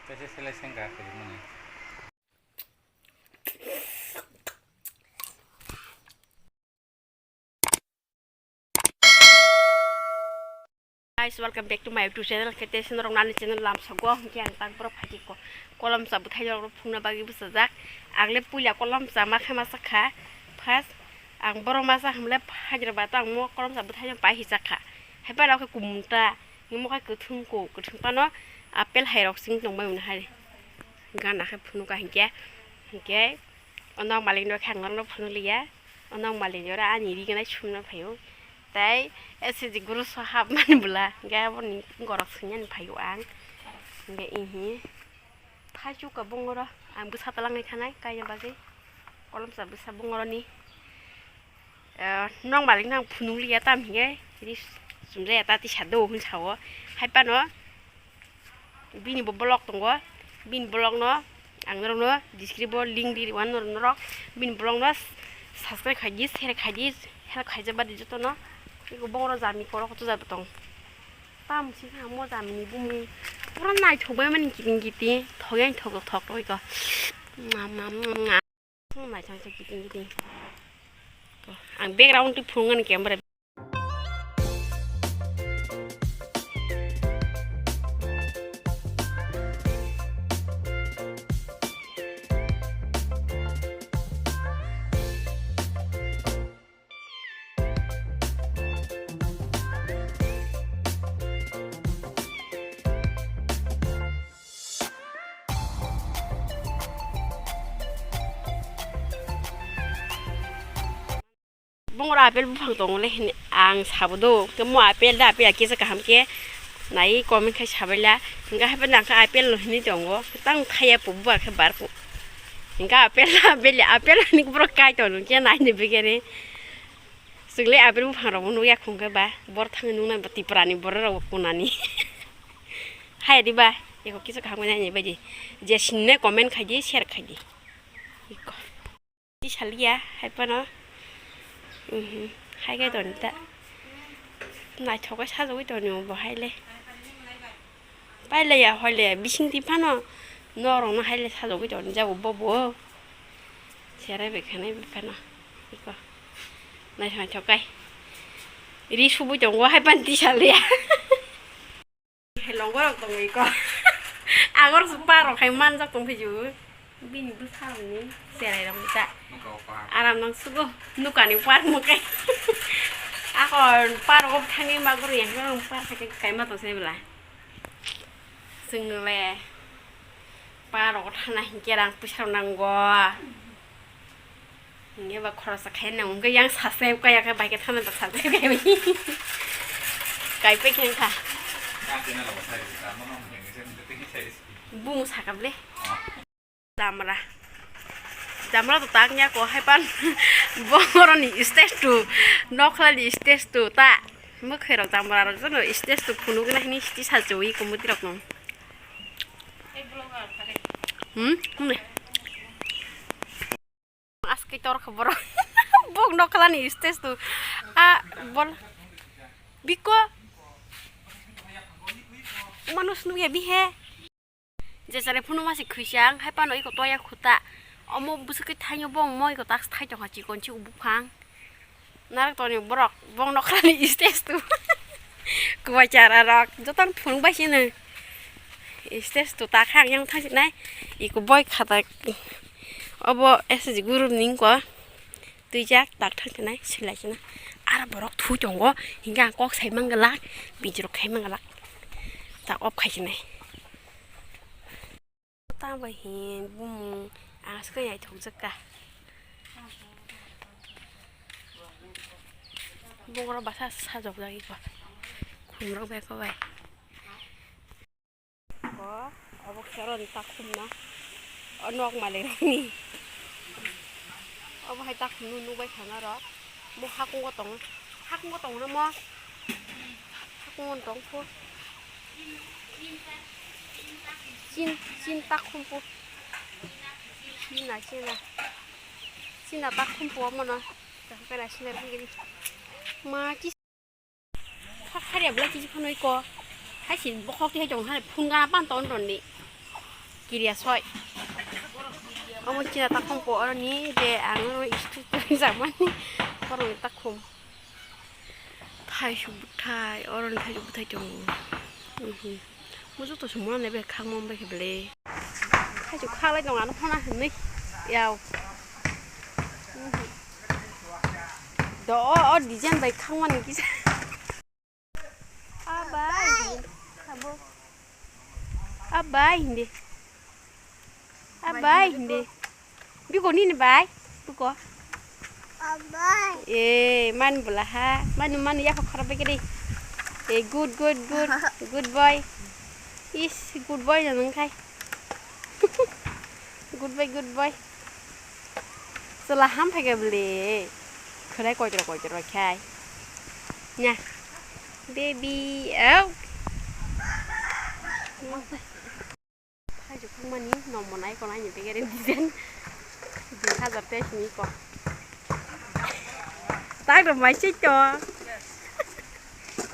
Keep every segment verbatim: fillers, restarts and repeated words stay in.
Kaisa selai sengkha kwrwimani. Guys, welcome back to my YouTube channel. Kete sini rok nani channel lam sago, hingke ang tak borok phaji ko kolom cha bwthai rok phungna bagwi bwsajak. Agle puila kolom cha ma khe ma sakha. First ang borok ma sa hamle phaji rok ba tang mo kolom cha bwthai rok pai hi sakha. Hai pai rok khe kumta. Nimo khai kwthwng ko, kwthwng phano apple hai rok sing tong bai mani hai. Gana khe phunuk ka hinkhe, hinkhe ono malik no khe ang norok no phunuk liya. Ono malik ora ani ri gwnai sumna phaio. Tai S C G guru so hap mani bwla, hinkhe aboni gorok singya ni phaio ang. Hinkhe ihi. Thaichuk ka bongoro ang bwsa talangwi thanai kaina bagwi. Kolomsa bwsa bongoroni, eh, nok malik no ang phunuk liya tam hinkhe, chini chumjaya ta tisa do hwn sao. Hai phano bini bo vlog tongo, bini vlog no ang norok no description o link di rw norok, bini vlog no subscribe khaidi, share khaidi, help khaijak badi jotono. Eko bongoro jami korok tujak tong. Tam si kha mo jami ni bumung. Pura naithok bai mani kiting kiting. Thok yang thok thok thok iko. Ngam ngam ngam ngam. Naithok thok kiting kiting. Ang background tu phungan camera. Bongor apple buphang tongo le hini ang sabo do, khe mo apple da apple kisa kaham khe nai comment khai sabaila, hingke haphano ang khe apple no hini tongo, tang thaya po bubar khe bar po, hingke apple da apple, apple ni borok kai tong khe nai ni bigere. Chwng le apple buphang rok bo nukya khung khe ba, bor thangwi nuknai ba Tripura ni borok rok bo kunani. Hai di ba, eko kisa kaham khe nai ni baidi. Je sinne comment khai di, share khai di. Eko. Di saliya, hai phano. Mhm, hai khe toni ta. Naithok khe sajagwi toni bo hai le. Pailaiya hoile bising di phano norokno haile sajagwi tong jago bobo. Serai bai khanai bai phano. Iko. Naithok naithok kai. Ri subui tongo hai phano tisa liya. Hai longo rok tongo iko. Agor su parok hai manjak tong phiju. Bini bwsarokni cherai rok ta. Aram nang sugo nukani par mukai. Ako par ko thangwi magro yang ko par thangwi kaima tong sai bela. Chwng le par ko thana hinkhe rang puisa rok nango. Hinkhe ba khoroksa khai nang wngkhe yang subscribe kaya khe bai khe thana ba subscribe kaya bai. Kai pe khe wngkha. Bung sakap le. Jamra. Jamra to tak nya ko hai pan. Bongoroni stage two. Nokhlani stage two ta. Mwkhwirok jamra rok jono stage two phunuk na hini sti sa chwi kumuti rok no. Hmm? Hmm. Aske tor khe borok. Bok nokhlani stage two. A bol. Biko. Manus nukya bihe. Je chare phunu masi khwisang, hai phano iko toya khuta. Omo bwswk khe thaino bo omo iko task thai tongkha chikon chikon buphang. Narak toni borok bong nokhrani stage tu. Kubai chara rok jotono phunuk bai sino. Stage tu ta khang yang thang sinai. Iko boi khata obo S S G guru ni ko. Twijak tak thang sinai silai sina. Ara borok thui tongo. Hingke ang kok sai mangala. Bijrok khai mangala. Tak off khai sinai. Tamo bai hin bumung ang aswk naithokjak ka. Bongorok basa sajokjak iko. Khumrok bai ko bai. Ko obo khe oro ni takhum no. O nok malik rok ni. Obo hai takhum no nukbai thana rok. Mo hakungo tongo. Hakungo tongo na mo. Hakungo tong pho. Chin, chin takhum pho. China, china. China takhum pho mono. Takhum kena china rok gini. Ma ki. Kha kharya bwlai kisi phunui ko. Hai si bokhok twi hai tong hai phun gana pan ton ton ni. Kiriya soi. Omo china takhum po oroni je ang oro istu twi jamani oroni takhum. Thaisu bwthai, oroni thaisu bwthai tongo. Mhm. Mo joto se mona nai bai khakma bai khe bele. Thaisu khaklai tongo ano phana hinwi. Yao. Mhm. Do o, o design bai khakmani kisa. Abai hindi. Abo. Abai hindi. Abai hindi. Biko nini bai. Biko. Abai. Eh, man bula ha. Manu, manu, ya khara begini. Eh, good, good, good. Good boy. Is, good boy na nang khai. Good boy, good boy. Chwla ham phaikha bwle. Khwlai koitro koitro khai. Nya. Baby, au. Phai jukha mani, nomo nai ko nai ni begere design. Dui hajar teis ni ko. Tak rok mai sui to.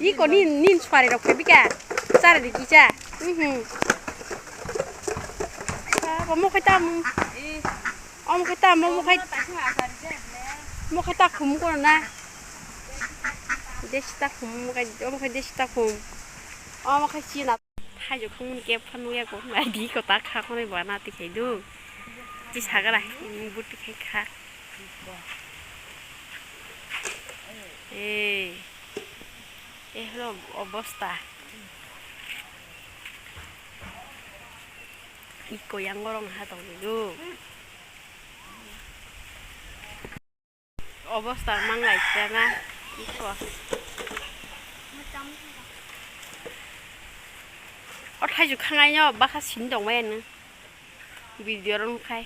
Iko nin, nin suari rok khe bika. Chari di kisa. Mhm. Omo khai tam. Omo khai tam, omo khai. Omo khai ta khum ko na. Desi ta khum, omo khai, omo khai desi ta khum. Omo khai china. Thaijuk khum ke phanu ya ko. Nai di ko ta kha ko nai bana ti khai du. Ti sagara, buti khai kha. Ei, eh, hwrok obosta. Iko yang gorong ha tong du. Obosta manglai jana iko. O thaijuk khangaino bakha sini tong bai ano. Video rok khai.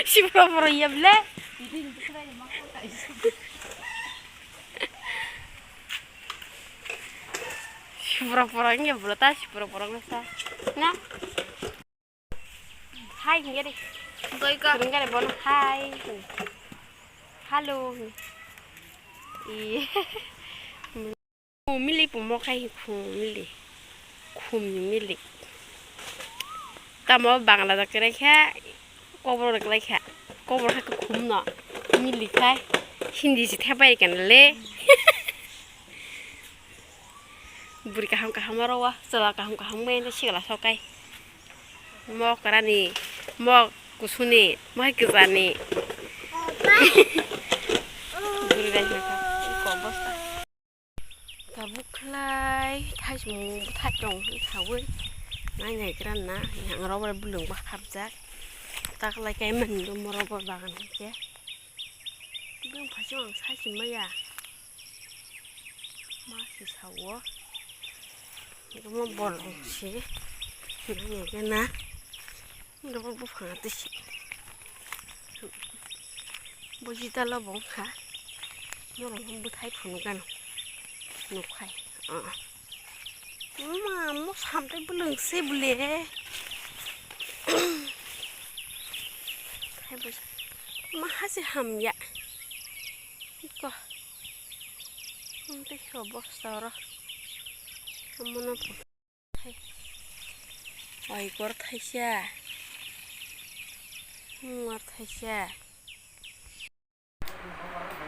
Sipro pro ya ble. Sipro pro ya ble ta sipro pro sa. Na. Hai hinga de. Goi ka. Hinga de bono hai. Hello. Iye. Khum milik bo mokhai khum milik. Khum ni milik. Tamo Bangla da kwrai kha, kobor da kwrai kha. Kobor kha khum no. Milik khai. Hindi se thepai kan le. Buri kaham kaham oro wa. Chwla kaham kaham bai ento sigla sokai. Mok rani, mok kusuni, mok kwchani. Buri rai kha. Iko bosta. Tabuk khlai thaismung bwthai tong hwn saui nai nai gra na yang rubber bwlwng bwkharjak taklai kai mani do mo rubber bagan hai khe bwng phaichung ang sai se maya ma se sao omo bolong se nai nai gra na. Oro buphang twi se. Bo jita lo bo wngkha. Norok bwthai phunuk gano. Nukhai. Ah. Ma, mo samtwi bwlwng se bwle. Khai bo. Ma hasi hamya. Iko. Amtwi obosta oro. Amono. Oi, gor thaisa. Gor thaisa.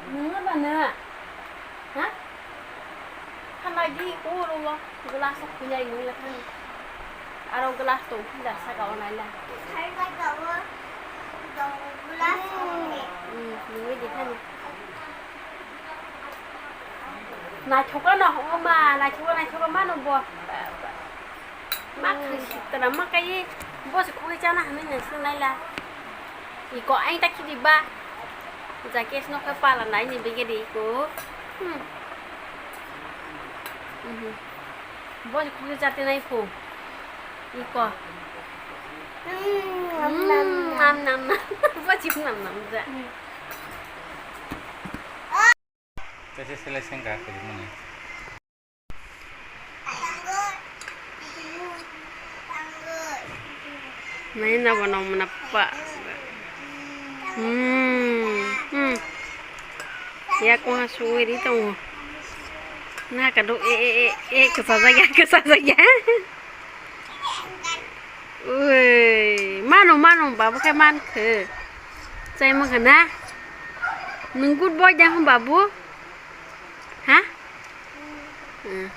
Nungno ba no? Ha? Thanai di, oro o glass o khulai nung le thani. Aro glass tong phila saka o naila. Sai saka o dong glass o ne. Hmm, nungwi di thani. Naithok no, o ma, naithok, naithok mano bo. Ma khwi sitwna ma kai, bo se khogwi chana hinwi nai sung naila. Iko ain ta khidi ba. Ja case no khe pala nai ni bege de iko. Hmm. Mhm. Bo se khogwi chate nai pho. Iko. Hmm, nam, nam, nam. Bo se nam, nam ja. Hmm. Tei se selai sengkha kwrwngmani. Nai na bo nong muna pa. Hmm, hmm. Yak wngha sugwi ri tongo. Na kadu e e e e kwchajak ya, kwchajak ya. Ui, mano, mano, babu khe man khe. Chai man khe na? Nwng good boy da hwn babu? Ha? Hmm.